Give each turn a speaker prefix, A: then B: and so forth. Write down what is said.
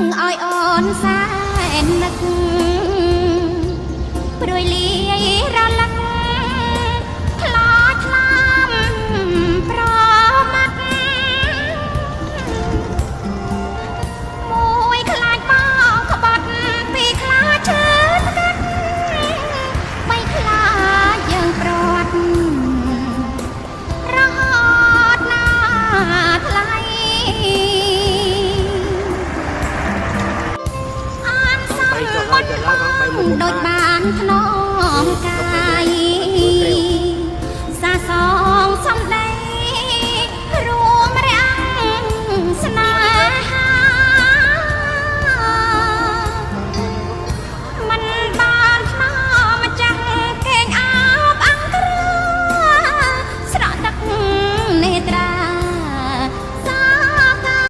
A: ឲ្យអូនសែននឹកព្រួយលាយរលឹកខ្លាចខ្លាមប្រមាត់មួយខ្លាចបងក្បត់ពីរខ្លាចឈឺស្កាត់បីខ្លាចយើងប្រត់រហូតណាថ្លៃ អានសំបុនបងដូចបានធ្ន